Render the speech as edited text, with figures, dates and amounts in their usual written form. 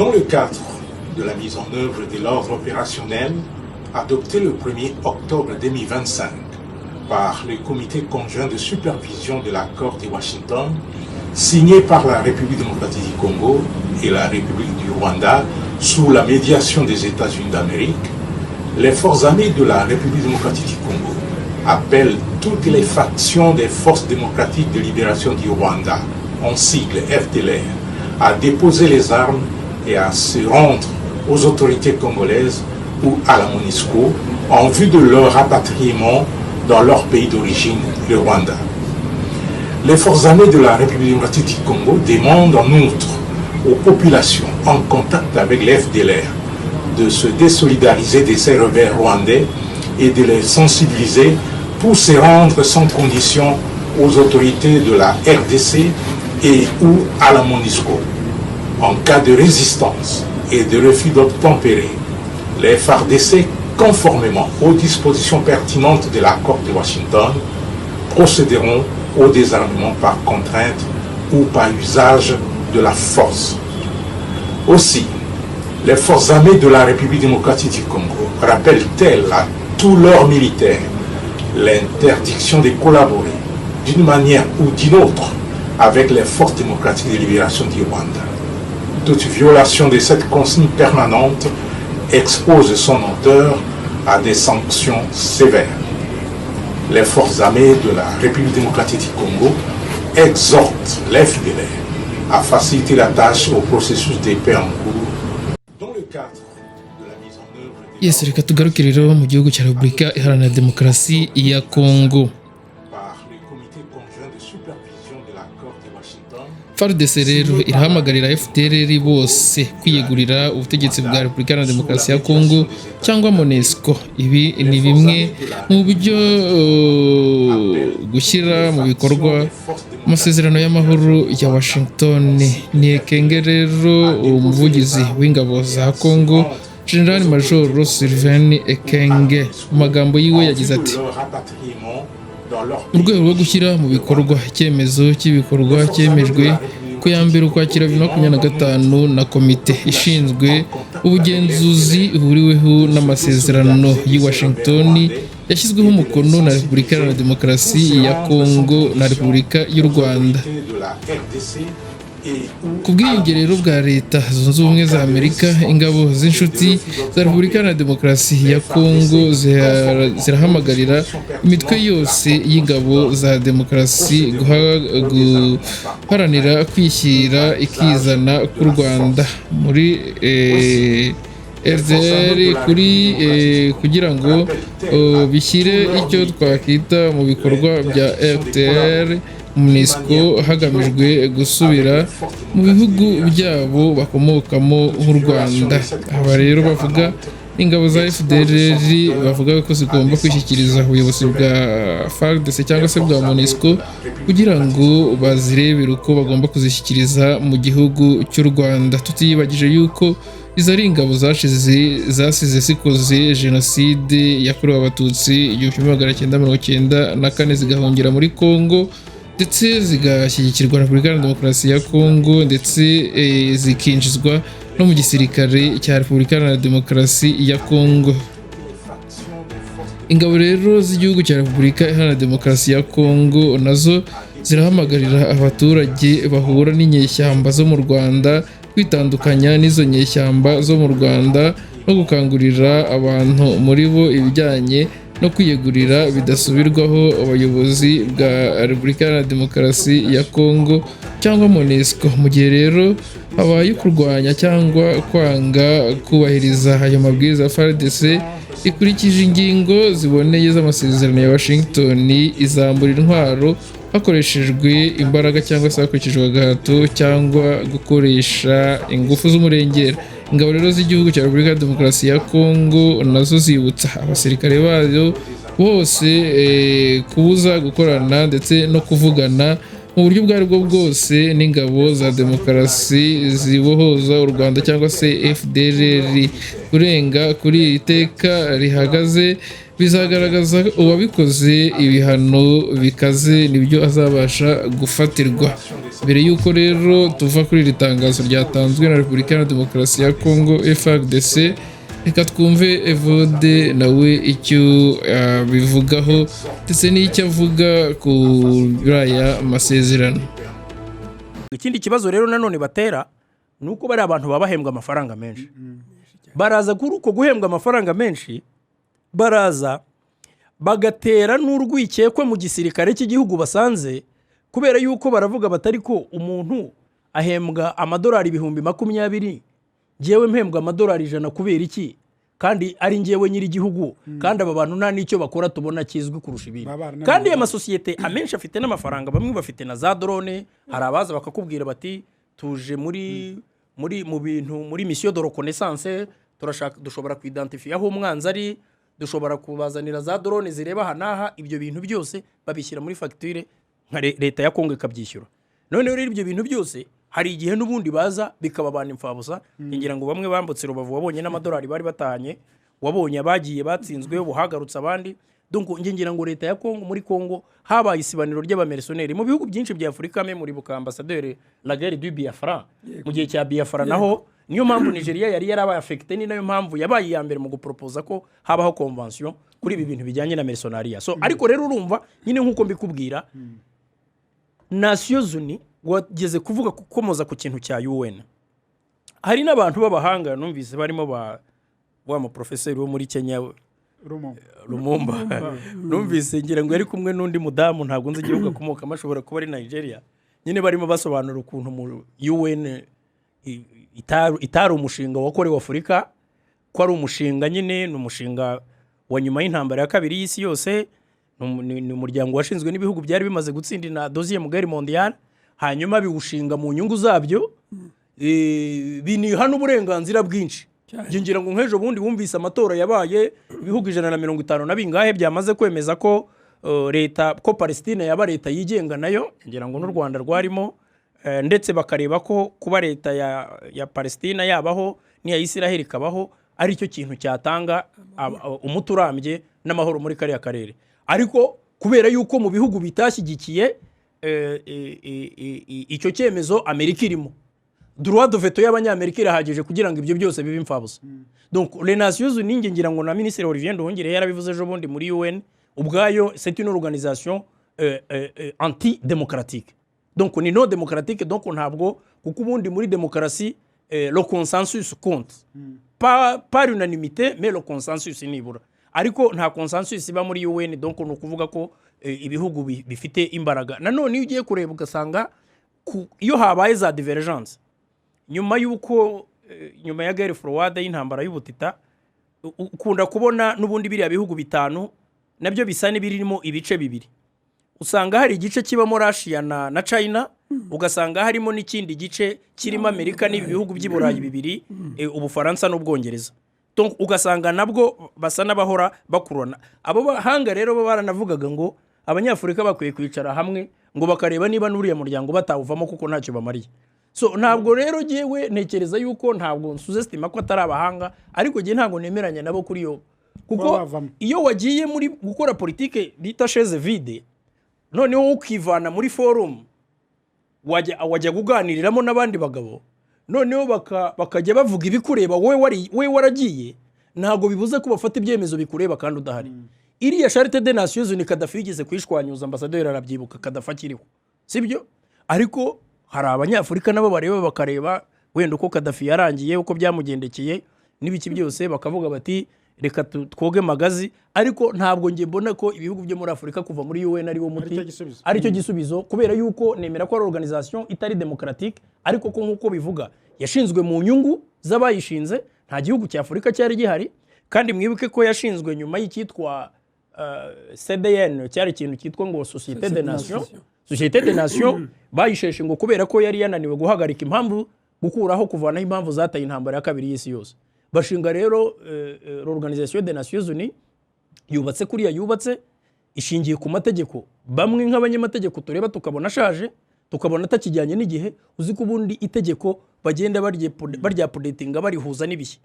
Dans le cadre de la mise en œuvre de l'ordre opérationnel adopté le 1er octobre 2025 par le Comité conjoint de supervision de l'accord de Washington, signé par la République démocratique du Congo et la République du Rwanda sous la médiation des États-Unis d'Amérique, les forces armées de la République démocratique du Congo appellent toutes les factions des forces démocratiques de libération du Rwanda, en sigle FDLR, à déposer les armes et à se rendre aux autorités congolaises ou à la MONUSCO en vue de leur rapatriement dans leur pays d'origine, le Rwanda. Les forces armées de la République démocratique du Congo demandent en outre aux populations en contact avec les FDLR de se désolidariser de ces rebelles rwandais et de les sensibiliser pour se rendre sans condition aux autorités de la RDC et ou à la MONUSCO. En cas de résistance et de refus d'obtempérer, les FARDC, conformément aux dispositions pertinentes de l'accord de Washington, procéderont au désarmement par contrainte ou par usage de la force. Aussi, les forces armées de la République démocratique du Congo rappellent-elles à tous leurs militaires l'interdiction de collaborer d'une manière ou d'une autre avec les forces démocratiques de libération du Rwanda. Toute violation de cette consigne permanente expose son auteur à des sanctions sévères. Les forces armées de la République démocratique du Congo exhortent les FDLR à faciliter la tâche au processus de paix en cours dans le cadre de la mise en œuvre des Yes, reka tugaruke rero mu gihugu cya Repubulika Iharanira Demokarasi ya Kongo. Par le comité conjoint de supervision de l'accord de Washington. FARDC rero irahamagarira FDLR bose kwiyegurira ubutegetsi bwa Repubulika Iharanira Demokarasi ya Kongo cyangwa MONUSCO. Ibi ni bimwe mu byo gushyira mu bikorwa amasezerano y'amahoro ya Washington. Ni Ekenge rero, umuvugizi w'ingabo za Kongo, General Major Sylvain Ekenge, mu magambo yiwe yagize ati: "Mu rwego rwo gushyira mu bikorwa icyemezo cy'ibikorwa cyemejwe ku ya 1 Ukwakira 2025 na komite ishinzwe ubugenzuzi ihuriweho n'amasezerano y'i Washington yashyizweho umukono na Repubulika Iharanira Demokarasi ya Kongo na Repubulika y'u Rwanda ku bwiyunge rero bwa Leta Zunze Ubumwe za Amerika, ingabo z'inshuti za Repubulika Iharanira Demokarasi ya Kongo zirahamagarira imitwe yose y'ingabo za demokarasi guharanira kwishyira ikizana k'u Rwanda muri RDR kuri kugira ngo bishyire icyo twakwita mu bikorwa bya RTR MONUSCO hagamijwe gusubira mu bihugu byabo bakomokamo nk'u Rwanda." Aba rero bavuga ingabo za FDLR, bavuga ko zigomba kwishyikiriza ubuyobozi bwa FARDC cyangwa se bwa MONUSCO kugira ngo bazirebere uko bagomba kuzishyikiriza mu gihugu cy'u Rwanda, tutiyibagije yuko izo ari ingabo zashize zasize zikoze jenoside yakorewe Abatutsi 1994, zigahungira muri Congo, ndetse zigashyigikirwa na Repubulika Iharanira Demokarasi ya Kongo, ndetse zikinjizwa no mu gisirikare cya Repubulika Iharanira Demokarasi ya Kongo. Ingabo rero z'igihugu cya Repubulika Iharanira Demokarasi ya Kongo nazo zirahamagarira abaturage bahura n'inyeshyamba zo mu Rwanda kwitandukanya n'izo nyeshyamba zo mu Rwanda no gukangurira abantu muri bo ibijyanye no kwiyegurira bidasubirwaho ubuyobozi bwa Repubulika Iharanira Demokarasi ya Kongo cyangwa MONUSCO. Mu gihe rero habaye kurwanya cyangwa kwanga kubahiriza ayo mabwiriza ya FARDC ikurikije ingingo ziboneye z'amasezerano ya Washington, izambura intwaro hakoreshejwe imbaraga cyangwa se hakurikijwe agahato cyangwa gukoresha ingufu z'umurengera. Ingabo rero z'igihugu cya Repubulika ya Demokarasi ya Kongo nazo zibutsa abasirikare bayo bose kubuza gukorana ndetse no kuvugana mu buryo ubwo aribwo bwose n'ingabo za demokarasi zibohoza u Rwanda cyangwa se FDLR. Kurenga kuri iri teka rihagaze bizagaragaza uwabikoze, ibihano bikaze nibyo azabasha gufatirwa. Mbere y'uko rero tuva kuri iri tangazo ryatanzwe na Repubulika Iharanira Demokarasi ya Kongo FARDC, reka twumve Evode nawe icyo abivugaho ndetse n'icyo avuga kuri aya masezerano. Ikindi kibazo rero nanone batera ni uko bari abantu baba bahembwa amafaranga menshi. Baraza kuri uko guhembwa amafaranga menshi, baraza bagatera n'urwikekwe mu gisirikare cy'igihugu basanze, kubera yuko baravuga batari ko umuntu ahembwa amadolari 20,000, ngewe mpembwa amadolari 100, kubera iki? Kandi ari ngewe nyir'igihugu, kandi aba bantu nta n'icyo bakora tubona kizwi kurusha ibindi. Baba barananiwe. Kandi aya masosiyete amenshi afite n'amafaranga, bamwe bafite na za drone. Hari abaza bakakubwira bati: "Tuje muri mu bintu, muri mission de reconnaissance, turashaka, dushobora kuidentifia aho umwanzi ari, dushobora kubazanira za drone zireba aha n'aha." Ibyo bintu byose babishyira muri fagitire nka leta ya Kongo ikabyishyura. Noneho rero ibyo bintu byose hari igihe n'ubundi baza bikababana imfabusa. Ngira ngo bamwe bambutse Rubavu wabonye n'amadolari bari batahanye, wabonye abagiye batsinzwe buhagarutse abandi. Donc njye ngira ngo leta ya Kongo, muri Kongo habaye isibaniro ry'abamercenaires. Mu bihugu byinshi bya Afurika, me muribuka ambasaderi, la guerre du Biafra, mu gihe cya Biafra naho. Niyo mpamvu Nigeria yari yarabaye affecté, ni nayo mpamvu yabaye iya mbere mu gupropoza ko habaho convention kuri ibi bintu bijyanye na mercenariat. So ariko rero urumva nyine, nk'uko mbikubwira, Nations Unies, wageze kuvuga gukomoza ku kintu cya UN, hari n'abantu b'abahanga numvise barimo ba wa muprofeseri wo muri Kenya. Rumo. Lumumba. Numvise ngira ngo yari kumwe n'undi mudamu, ntabwo nzi igihugu akomokamo, ashobora kuba ari Nigeria. Nyine barimo basobanura ukuntu mu UN itari umushinga wakorewe Afurika, ko ari umushinga nyine, ni umushinga wa nyuma y'intambara ya kabiri y'isi yose, ni umuryango washinzwe n'ibihugu byari bimaze gutsinda na Deuxième Guerre mondiale, hanyuma biwushinga mu nyungu zabyo, biniha n'uburenganzira bwinshi. Njye ngira ngo nk'ejo bundi wumvise amatora yabaye, ibihugu 150 na bingahe byamaze kwemeza ko leta, ko Palestine yaba leta yigenga nayo, ngira ngo n'u Rwanda rwarimo, ndetse bakareba ko kuba leta ya Palestine yabaho n'iya Israel ikabaho ari cyo kintu cyatanga umuti urambye n'amahoro muri kariya karere. Ariko kubera yuko mu bihugu bitashyigikiye icyo cyemezo Amerika irimo, droit de veto y'Abanyamerika irahagije kugira ngo ibyo byose bibe imfabusa. Donc les Nations Unies, nge ngira ngo na Minisitiri Olivier Nduhungirehe yarabivuze ejo bundi muri UN, ubwayo c'est une organisation anti démocratique, donc ni non démocratique. Donc ntabwo, kuko ubundi muri demokarasi le consensus compte, pas par unanimité, mais le consensus nibura. Ariko nta consensus iba muri UN. Donc ni ukuvuga ko ibihugu bifite imbaraga. Nanone iyo ugiye kureba ugasanga iyo habaye za divergence nyuma y'uko nyuma ya guerre froide, y'intambara y'ubutita, ukunda kubona n'ubundi biriya bihugu bitanu nabyo bisa n'ibirimo ibice bibiri. Usanga hari igice kibamo Russia na China, ugasanga harimo n'ikindi gice kirimo Amerika n'ibi bihugu by'i Burayi bibiri, Ubufaransa n'Ubwongereza. Donc ugasanga nabwo basa n'abahora bakurana. Abo bahanga rero bo baranavugaga ngo Abanyafurika bakwiye kwicara hamwe ngo bakareba niba n'uriya muryango batawuvamo, kuko ntacyo bamariye. So ntabwo rero ngewe ntekereza yuko, ntabwo nsous-estima ko atari abahanga, ariko njye ntabwo nemeranya nabo kuri yo, kuko Kuba bavamo. iyo wagiye muri gukora politike bita chaise vide, noneho ukivana muri forum wajya kuganiriramo n'abandi bagabo, noneho bakajya bavuga ibikureba wowe wowe waragiye, ntabwo bibuze ko bafata ibyemezo bikureba kandi udahari. Iriya Charte des Nations Unies, Kadafi yigeze kuyishwanyuza, ambasaderi arabyibuka, Kadafi akiriho, sibyo? Ariko hari Abanyafurika nabo bareba, bakareba wenda uko Kadafi yarangiye, uko byamugendekeye n'ibiki byose, bakavuga bati: "Reka twoge magazi." Ariko ntabwo njye mbona ko ibihugu byo muri Afurika kuva muri UN ari wo muti, Aricyo gisubizo. aricyo gisubizo, kubera yuko nemera ko ari organisation itari démocratique, ariko ko nk'uko bivuga yashinzwe mu nyungu z'abayishinze. Nta gihugu cya Afurika cyari gihari. Kandi mwibuke ko yashinzwe nyuma y'icyitwa CDN, cyari ikintu cyitwa ngo Société des Nations. Société des Nations bayisheshe ngo kubera ko yari yananiwe guhagarika impamvu, gukuraho, kuvanaho impamvu zateye intambara ya kabiri y'isi yose. Bashinga rero l'Organisation des Nations Unies, yubatse kuriya yubatse, ishingiye ku mategeko bamwe nk'abanyamategeko tureba tukabona ashaje, tukabona atakijyanye n'igihe. Uzi ko ubundi itegeko bagenda baryaupdatinga, barihuza n'ibihe.